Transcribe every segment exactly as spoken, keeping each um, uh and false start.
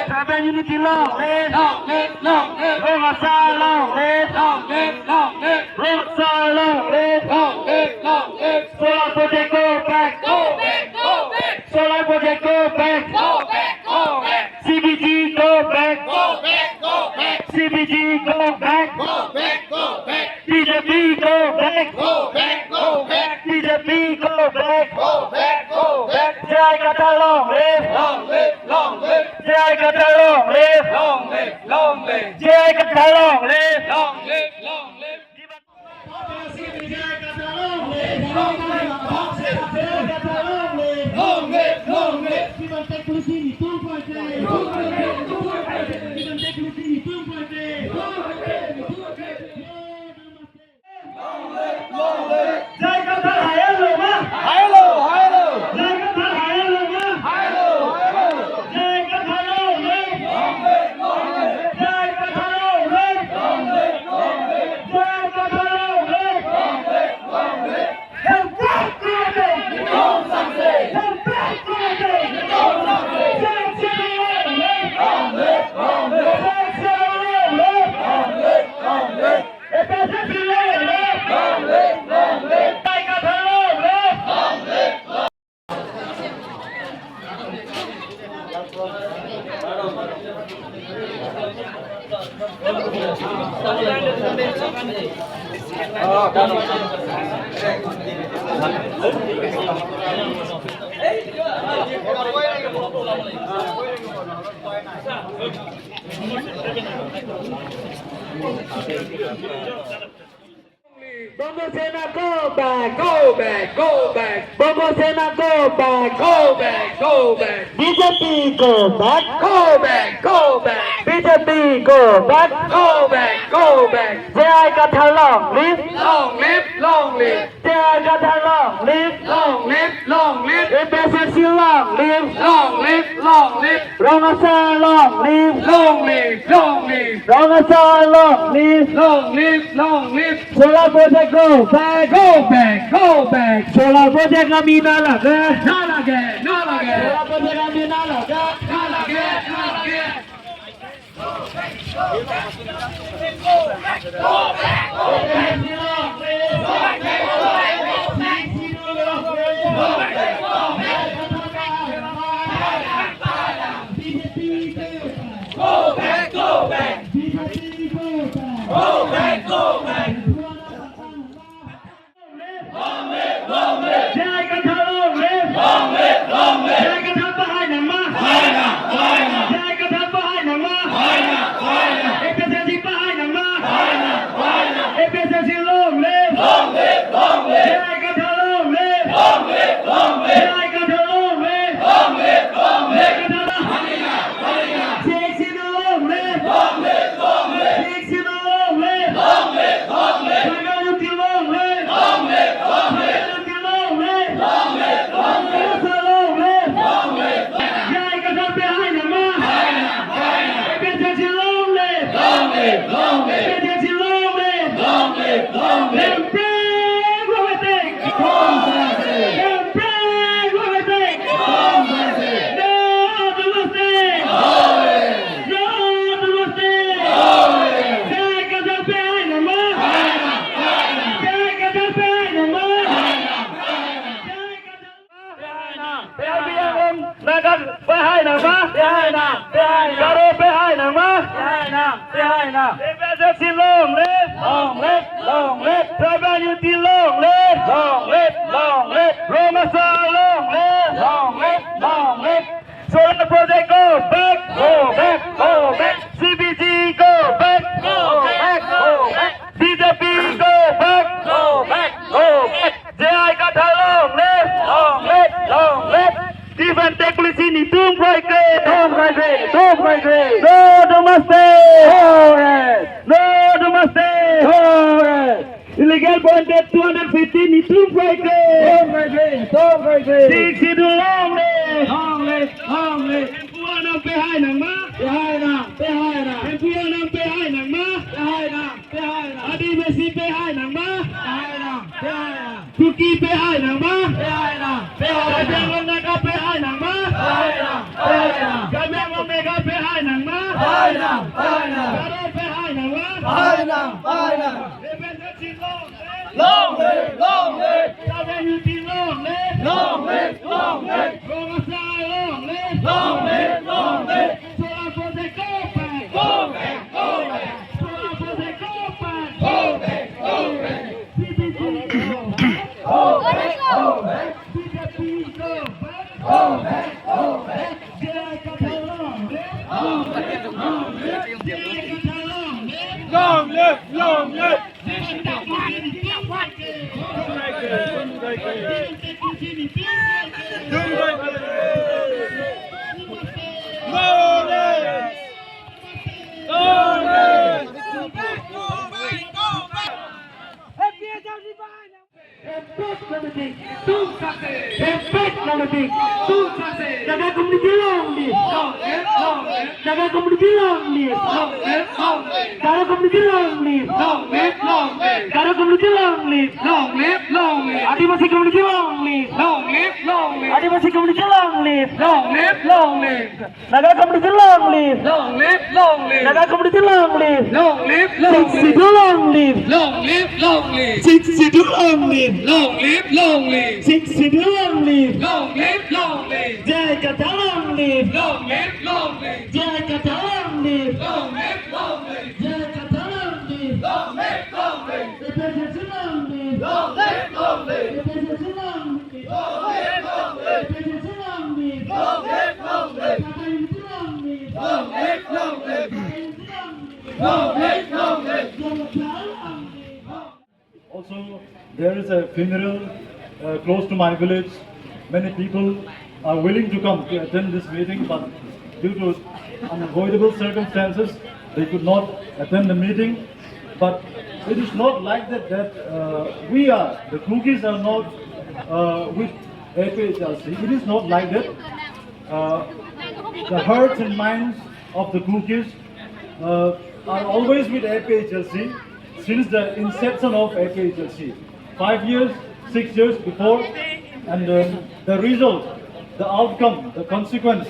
Tribal unity long live. Long live, long live. Rong Asar long live. Long live, long live. Rong Asar long live. Long live, long live. Solar project go back. Go back, go back. Solar project go back. Go back, go back. C B G go back. Go back, go back. C B G go back. Go back, go back. B J P go back. Go back, go back. B J P go back. Go back, go back. J I Kathar long live. Long live, long live. J I Kathar long live. Long live, long live. J I Kathar long live. Long live, long live. Long live, long live. J I Kathar hai lo ma? Hai lo, hai lo. J I Kathar hai lo ma? Hai lo, hai lo. J I Kathar long live. Long live, long live. J I Kathar long live. Long live, long live. J I Kathar long live. Long live, long live. Long live, long live. Help us, Kuwait! Help us, Kuwait! Long live, long live. Long live, long live. Long live, long live. Bongo Sena go back, go back, go back. Bongo Sena go back, go back, go back. B J P go back, go back, go back. B J P go back, go back, go back. J I Kathar long live, long live, long live. J I Kathar long live, long live, long live. A P H L C long live, long live, long live. Rong Asar long live, long live, long live. Rong Asar long live, long live, long live. Solar project go back, go back, go back. Solar project kami na lage, na lage, na lage. Solar project kami na lage, na lage, na lage. Go back, go back. Go back, go back. Long live, long live. J I Kathar long live. Long live, long live. J I Kathar pahai nang ma? Pahai nang, pahai nang. J I Kathar pahai nang ma? Pahai nang, pahai nang. A P H L C pahai nang ma? Pahai nang, pahai nang. A P H L C long live. Long live, long live. J I Kathar long live. Long live, long live. J I Kathar long live. Long live, long live. J I Kathar long live. Sixth Schedule long live. Long live, long live. Sixth Schedule long live. Long live, long live. Tribal unity long live. Long live, long live. Tribal unity long live. Long live, long live. Long live, long live. J I Kathar pahai nang ma? Pahai nang, pahai nang. A P H L C long live. Long live, long live. A P H L C long live. Long live, long live. Hemprek long live. Hemprek long live. No to Masti. No to Masti. J I Kathar pahai nang ma? J I Kathar pahai nang ma? J I Kathar. Karbi Anglong Naga pahai nang ma? Pahai nang, pahai nang. Garo pahai nang ma? Pahai nang, pahai nang. A P H L C long live. Long live, long live. Tribal unity long live. Long live, long live. Rong Asar long live. Long live, long live. Solar project go back. Go back, go back. C B G go back. Go back, go back. B J P go back. Go back, go back. J I Kathar long live. Long live, long live. Chief and Tech Policy netum kroikre. Netum kroikre, netum kroikre. No to Masti. No rest. No to Masti. No rest. Illegal appointed two hundred fifty netum kroikre. Netum kroikre, netum kroikre. Sixth Schedule long live. Long live, long live. Hemphu anam pahai nang ma? Pahai nang, pahai nang. Hemphu anam pahai nang ma? Pahai nang, pahai nang. Adivasi pahai nang ma? Pahai nang, pahai nang. Kuki pahai nang ma? Pahai nang, pahai nang. Karbi Anglong Naga pahai nang ma? Pahai nang, pahai nang. Karbi Anglong Naga pahai Long live, long live. Chadeng Haiti long live. Long live, long live. Rong Asar long live. Long live, long live. Solar project go back. Go back, go back. Solar project go back. Go back, go back. C P C go back. Go back, go back. B J P go back. Go back, go back. J I Kathar long live. Long live, long live. J I Kathar long live. Long live, long live. Hempet lo meeting, tum sase. Hempet lo meeting, tum sase. Naga community long live. Long live, long live. Naga community long live. Long live, long live. Garo community long live. Long live, long live. Garo community long live. Long live, long live. Adivasi community long live. Long live, long live. Adivasi community long live. Long live, long live. Naga community long live. Long live, long live. Naga community long live. Long live, long live. Sixth Schedule long live. Long live, long live. Sixth Schedule long live. Long live, long live. Sixth Schedule long live. Long live, long live. J I Kathar long live. Long live, long live. J I Kathar long live. Long live, long live. J I Kathar long live. Long live, long live. A P H L C long live. Long live, long live. A P H L C long live. Long live, long live. A P H L C long live. Long live, long live. Tata Unity long live. Long live, long live. Tata Unity long live. Long live, long live. J I Kathar long live. Also, there is a funeral uh, close to my village. Many people are willing to come to attend this meeting, but due to unavoidable circumstances, they could not attend the meeting. But it is not like that, that uh, we are, the Kukis are not uh, with A P H L C. It is not like that. Uh, the hearts and minds of the Kukis uh, are always with A P H L C since the inception of A P H L C. Five years, six years before, and uh, the result, the outcome, the consequence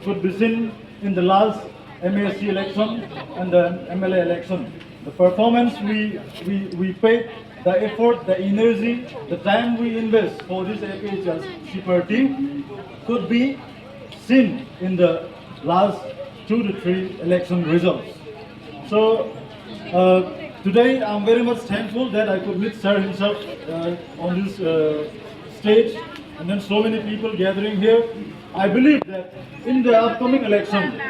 could be seen in the last M A C election and the M L A election. The performance we, we, we paid, the effort, the energy, the time we invest for this A P H L C party could be seen in the last two to three election results. So uh, today I'm very much thankful that I could meet Sir himself uh, on this uh, stage, and then so many people gathering here. I believe that in the upcoming election,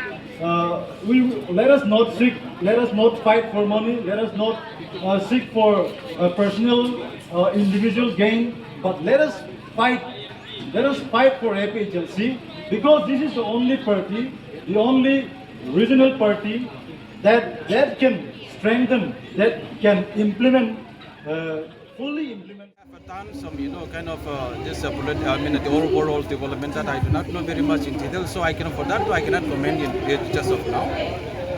uh, we let us not seek, let us not fight for money, let us not uh, seek for uh, personal, uh, individual gain, but let us fight, let us fight for A P H L C, because this is the only party, the only regional party that that can strengthen, that can implement, uh, fully implement. I've done some, you know, kind of uh, this uh, polit- I mean, the overall development that I do not know very much in detail, so I cannot, for that too, I cannot comment in it just of now.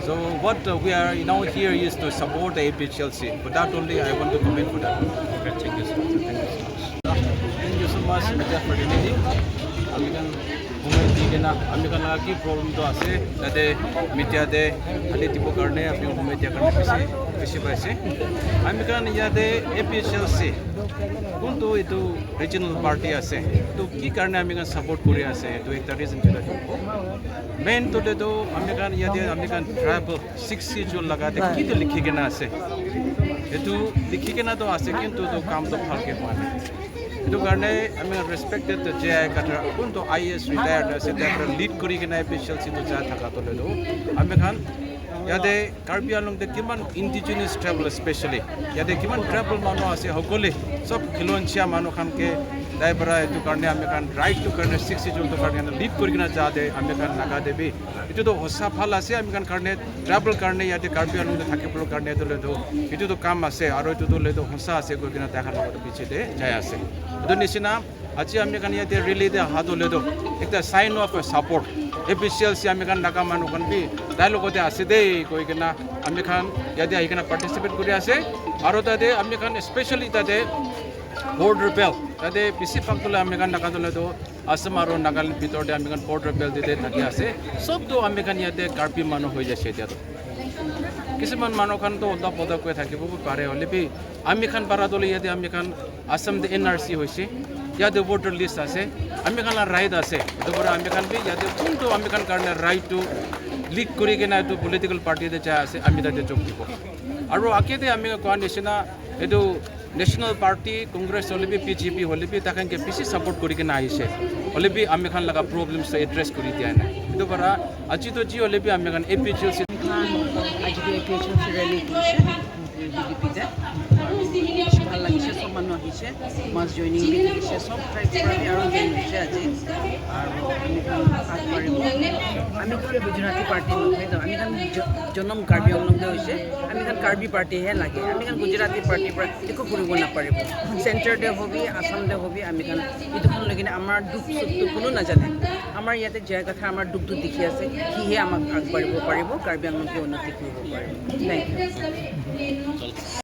So what uh, we are now here is to support the A P H L C. For that only, I want to comment for that. Okay, thank you so much. Thank you so much, media fraternity. Ami khan humai di kena, ami khan laga ki problem to ase, tate media te, hali tipo karne, apni humai dia karne bisi, bisi paise. Ami khan yate A P H L C, kuntu itu regional party ase, to ki karne ami khan support kori ase, to ekta reason kita jumpo. Main to le to ami khan yate ami khan tribal six schedule laga te ki to likhi kena ase. Itu likhi kena to ase, kintu to kam to bhalke hua nai. Itu karne ami respected J I Kathar, kuntu I A S retired ase, te lead kori kena A P H L C to jai thaka to le to. Ami khan yate Karbi Anglong te kiman indigenous tribal, especially yate kiman tribal manu ase, hokole sob khilonchia manu khan ke dai bara, itu karne ami khan right to karne six schedule to karne lead kori kena jate ami khan Naga te bi. Itu to hosa bhal ase, ami khan karne tribal karne yate Karbi Anglong te thaki polo karne to le to. Itu to kam ase, aro itu to le to hosa ase koi kena tai khan to piche te jai ase. Itu nisina aji ami khan yate rally te aha to le to ekta sign of support. A P H L C ami khan Naga manu khan bi tai logote ase de koi kena ami khan yate ahi kena participate kori ase. Aro tate ami khan especially tate border belt, tate bisi bhag to le ami khan Naga to le to Assam aro Nagaland bhitor te ami khan border belt te thaki ase. Sob to ami khan yate Karbi manu hoi jaise etia to. কিছুমান মানুহ খানতো অদা পদা কৈ থাকিব পাৰে, হ'লে বি আমি খান পাৰা দলে ইয়াতে আমি খান আসাম দে এন আৰ চি হৈছে, ইয়াতে ভোটাৰ লিষ্ট আছে, আমি খান ৰাইট আছে। এইটো পৰা আমি খান বি ইয়াতে কোনটো আমি খান কাৰণে ৰাইটটো লিড কৰি কিনে এইটো পলিটিকেল পাৰ্টি এটা যা আছে, আমি তাতে যোগ দিব। আৰু আগেতে আমি কোৱা নিচিনা এইটো নেশ্যনেল পাৰ্টি, কংগ্ৰেছ হ'লে বি, বি জে পি হ'লে বি, তাক এনেকে বেছি ছাপোৰ্ট কৰি কিনে আহিছে। হ'লে বি আমি খান লগা প্ৰব্লেমছ এড্ৰেছ কৰি দিয়া নাই। এইটো পৰা আজিতো যি হ'লে বি আমি খান এ পি জি এল চি আমি খান আজি এ পি এইচ এল চি ৰেলী কৰিছে, ডি ডি পিতে। আৰু বেছি ভাল লাগিছে, সব মানুহ আহিছে, মাছ জইনিং দি দিছে, সব ট্ৰাইব পৰা আমি আৰু জইন হৈছে আজি। আৰু আমি খান আগবাঢ়িব। আমি খান গুজৰাটী পাৰ্টি নহয়, আমি খান জ-, জনম কাৰ্বি আংলং দে হৈছে, আমি খান কাৰ্বি পাৰ্টিহে লাগে, আমি খান গুজৰাটী পাৰ্টিৰ পৰা একো কৰিব নাপাৰিব। চেণ্টাৰ দে হবি, আছাম দে হবি, আমি খান এইটো খান লৈ কিনে আমাৰ দুখ চুখটো কোনো নাজানে। আমাৰ ইয়াতে জীয়াই কথা আমাৰ দুখটো দেখি আছে, সিহে আমাক আগবাঢ়িব পাৰিব, কাৰ্বি আংলংকে উন্নতি কৰিব পাৰিব। Thank you.